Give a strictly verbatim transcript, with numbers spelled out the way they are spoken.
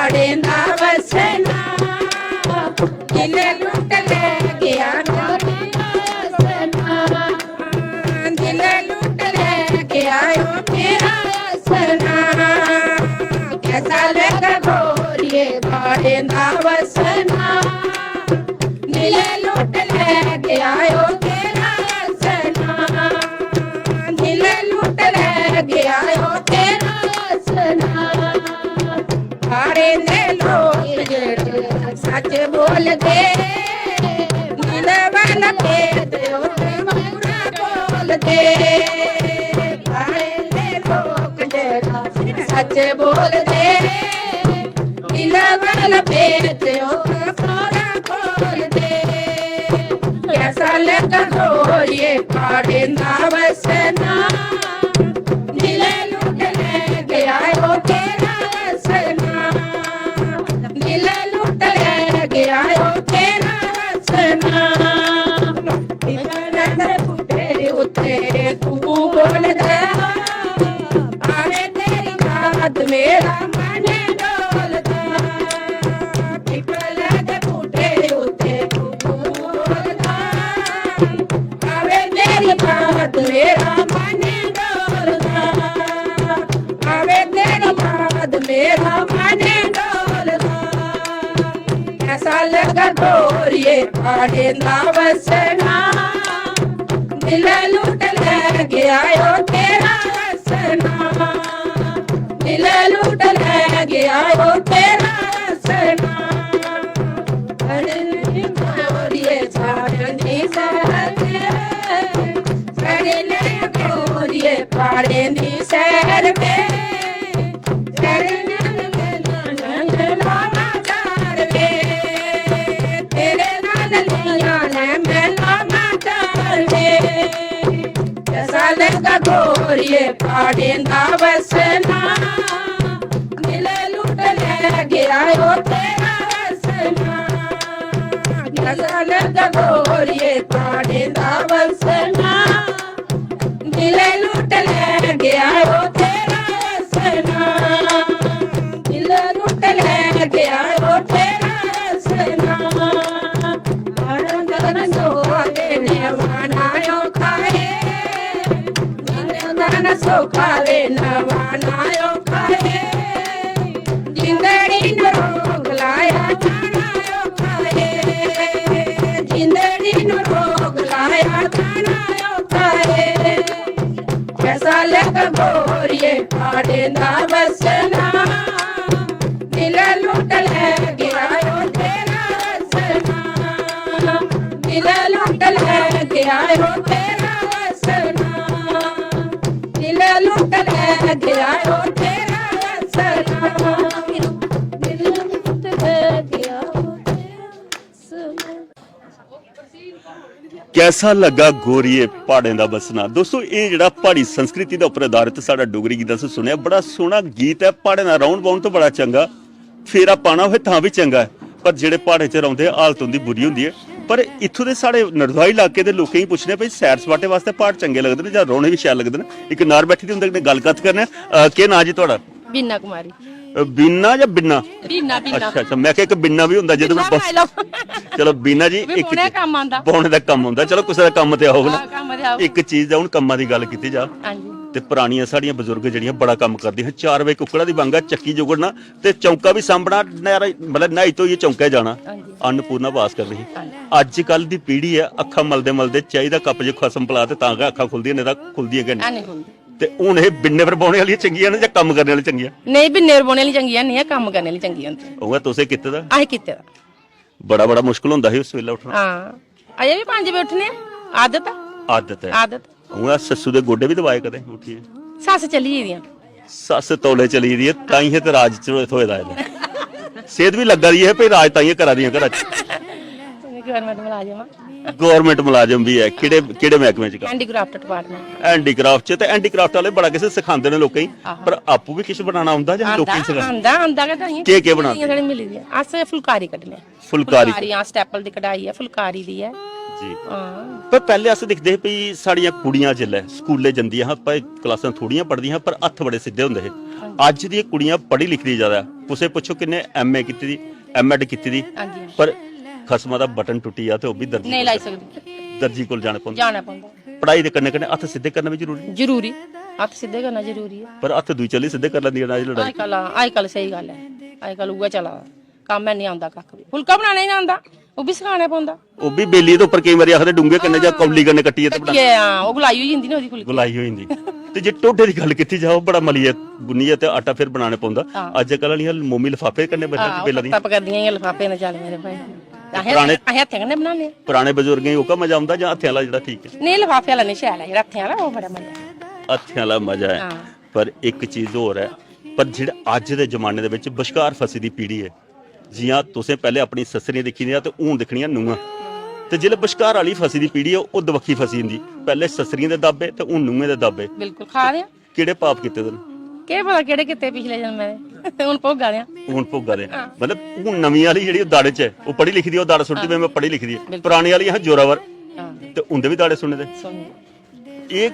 पाड़ें दा वसना, दिल लुट लै गया रो मेरा वसना। दिल लुट लै गया रो मेरा वसना। कैसा लगा गोरिये पाड़ें दा वसना। दिल लुट लै गया ओ तेरा वसना। दिल लुट लै गया ओ तेरा वसना। सारे ने लोग जेड़े सच बोलदे, दिल वाला भेद ओ पूरा बोलदे। सारे ने लोग जेड़ा सच बोलदे, दिल वाला भेद ओ पूरा बोलदे। कैसा लगा गोरिये पाड़ें दा वसना। दिल लुट लै गया ओ तेरा वसना। दिल लुट लै गया ओ तेरा वसना। इधर बूटे उत्ते तू बोलदा, आवे तेरी याद मेरा मन डोलदा। पिपल दे बूटे उत्ते तू बोलदा, आवे तेरी याद मेरा मन डोलदा। आवे तेरी याद मेरा मन डोलदा। ऐसा लगा गोरिये पाड़ें दा वसना। दिल लुट लै गया ओ तेरा वसना। दिल लुट लै गया ओ तेरा वसना। अरे गोरिये चांदनी साथे, चढ़ने गोरिये पाड़ें दी सैर पे। चढ़ने लावा चार वे, तेरे नाल लिया ने मैं लावा चार वे। कैसा लगा गोरिये पाड़ें दा वसना। दिल लुट लै गया ओ तेरा वसना। कैसा लगा गोरिये पाड़ें दा वसना। दिल लुट लै गया ओ तेरा वसना। दिल लुट लै गया ओ तेरा वसना। हर दन सोहावे ने वाना ओ खाए। जिंदन सोखावे नवाना ओ खाए। जिंदड़ी न रोग लाया थाना ओ खाए। जिंदड़ी न रोग लाया थाना ओ खाए। कैसा लग गोरिये पाड़े दा बसना। दिल लुट ले गया ओ तेरा वसना। दिल लुट ले गया ओ तेरा वसना। दिल लुट ले गया ओ तेरा वसना। दिल लुट ले गया ओ तेरा वसना। कैसा लग्गा गोरिये प्हाड़ें दा बस्सना? दोस्तो, एह् जेह्ड़ा प्हाड़ी संस्कृति दे उप्पर आधारित साढ़ा डोगरी गीत असें सुनेआ, बड़ा सोह्ना गीत ऐ। प्हाड़ें दा रौह्न बौह्न तो बड़ा चंगा, फेरा पाना होऐ तां बी चंगा ऐ, पर जेह्ड़े प्हाड़ें च रौंह्दे, हालत उं'दी बुरी होंदी ऐ। पर इत्थूं दे साढ़े नरदोहा इलाके दे लोकें गी पुच्छने भई, सैर सपाटे वास्तै प्हाड़ चंगे लगदे न जां रौह्ने बी शैल लगदे न? इक नार बैठी दी, उं'दे कन्नै गल्ल कत्थ करने आं। अ, केह् नांऽ जी थुआढ़ा? बीना कुमारी। अ, बीना जां बिन्ना? बीना, बीना। अच्छा, अच्छा, मैं आखेआ इक बिन्ना बी होंदा जेह्दे कोल बिन्ना बस-, खाई लैओ। चलो, बीना जी, इक बौह्ने चीज, दा कम्म आंदा। बौह्ने दा कम्म होंदा। चलो, कुसै दा कम्म ते औग ना। हां, कम्म ते औग। इक चीज दा हून कम्मा दी गल्ल कीती जा। हां जी। ते परानियां साढ़ियां बजुर्ग जेह्ड़ियां बड़ा कम्म करदियां हियां, चार बजे कुक्कड़ा दी बंगा, चक्की जुगड़ना ते चौंका बी सांभना, नैह्रा, मतलब, न्हाई धोइयै चौंकै जाना। हां जी। अन्नपूर्णा पास करनी ही। हां जी। अज्जकल दी पीढ़ी ऐ, अक्खां मलदे मलदे चाही दा कप्प जे खसम पला ते तां गै अक्खां खुलदियां, नेईं तां खुलदियां गै निं। है निं खुलदी। ते हून एह् बिन्ने पर बौह्ने आह्लियां चंगियां न जां कम्म करने आह्लियां चंगियां? नेईं, बिन्ने पर बौह्ने आह्लियां चंगियां निं ऐ, कम्म करने आह्लियां चंगियां होंदियां। उ'ऐ तुसें कीते दा? असें कीते दा। बड़ा, बड़ा मुश्कल होंदा ही उस बेल्लै उट्ठना। हां, अजें बी पंज बजे उट्ठने आं, आदत ऐ। आदत ऐ। आदत। उ'आं सस्सू दे गोड्डे बी दबाए कदें उट्ठियै? सस्स चली गेदियां। सस्स तौले चली गेदी ऐ, ताइयें ते राज च थ्होए दा ऐ। सेह्त बी लग्गा दी ऐ, भई राज ताइयें करा दियां घरा च। गौरमेंट मुलाजम आं। गौरमेंट मुलाजम बी ऐ। केह्ड़े, केह्ड़े मैह्कमे च कम्म? Handicraft department. हैंडीक्राफ्ट च, ते हैंडीक्राफ्ट आह्ले बड़ा किश सखांदे न लोकें गी, आहो। पर आपूं बी किश बनाना औंदा जां आंदा, लोकें गी सखांदे? आंदा, आंदा गै ताइयें। केह्, केह् बनांदे? साढ़ी मिली दी ऐ। अस फुलकारी कड्ढने आं। फुलकारी। फुलकारी, हां, स्टैपल दी कढ़ाई ऐ, फुलकारी दी ऐ। जी। हां। पर पैह्ले अस दिखदे हे भई साढ़ियां कुड़ियां जिसलै स्कूलै जंदियां हां, भाई क्लासां थोह्ड़ियां पढ़दियां हां, पर हत्थ बड़े सिद्धे होंदे हे। अज्ज दियां कुड़ियां पढ़ी लिखी दी ज्यादा, कुसै पुच्छो किन्ने एमए कीती दी, एमएड कीती दी, हां जी। पर खसमा दा बटन टुट्टी जा ते ओह् बी दर्जी नेईं कोल लाई जाना। सकदी। दर्जी कोल जाना पौंदा। जाना पौंदा। पढ़ाई दे कन्नै कन्नै हत्थ सिद्धे करना बी जरूरी। जरूरी। हत्थ सिद्धे करना जरूरी ऐ। पर हत्थ दूई चाल्ली सिद्धे करी लैंदियां न अज्ज लड़ाई। अजकल हां, अजकल स्हेई गल्ल ऐ। अजकल उ'ऐ चला दा। कम्म है निं आंदा कक्ख बी। फुलका बनाना निं आंदा, ओह् बी सखाना पौंदा। ओह् बी बेली दे उप्पर केईं बारी आखदे डूंगे कन्नै जां कौली कन्नै कट्टियै ते बनाना। कट्टियै, हां, ओह् गुलाई होई जंदी ना ओह्दी फुलकी। गुलाई होई जंदी। ते जे ढोडे दी गल्ल कीती जा, ओह् बड़ा मलियै गुन्नियै ते आटा फिर बनाने पौंदा। हां। अज्जकल आह्लियां मोमी लफाफे कन्नै बैठा हां, बेला दियां। पत्ता पकड़दियां इ'यां लफाफे ने, चल मेरे भाई। असें पराने- असें हत्थें कन्नै बनाने। पराने बजुर्गें गी ओह्का मजा औंदा जां हत्थें आह्ला जेह्ड़ा ठीक ऐ? नेईं, लफाफे आह्ला निं शैल ऐ, जेह्ड़ा हत्थें आह्ला, ओह् बड़ा मजा ऐ। हत्थें आह्ला मजा ऐ। हां। पर इक चीज होर ऐ, पर जेह्ड़ा अज्ज दे जमाने दे बिच बश्कार फसी दी पीढ़ी ऐ, जि'यां तुसें पैह्ले अपनी सस्सरियां दिक्खी दियां ते हून दिक्खनियां नूंहां, ते जेल्लै बश्कार आह्ली फसी दी पीढ़ी ऐ, ओह् दबक्खी फसी जंदी। पैह्ले सस्सरियें दे दाबे ते हून नूंहें दे दाबे। बिल्कुल, खा दे आं। केह्ड़े पाप कीते दे न? केह् पता केह्ड़े कीते पिछले जन्में दे। हून भोगा दे आं। हून भोगा दे। हां। मतलब हून नमीं आह्ली जेह्ड़ी ओह् दाड़े च ऐ, ओह् पढ़ी लिखी दी, ओह् दाड़ सुट्टदी, "में पढ़ी लिखी दी ऐ।" बिल्कुल। परानी आह्ली असें जोरावर, हां। ते उं'दे बी दाड़े सुने दे। सुन। एह्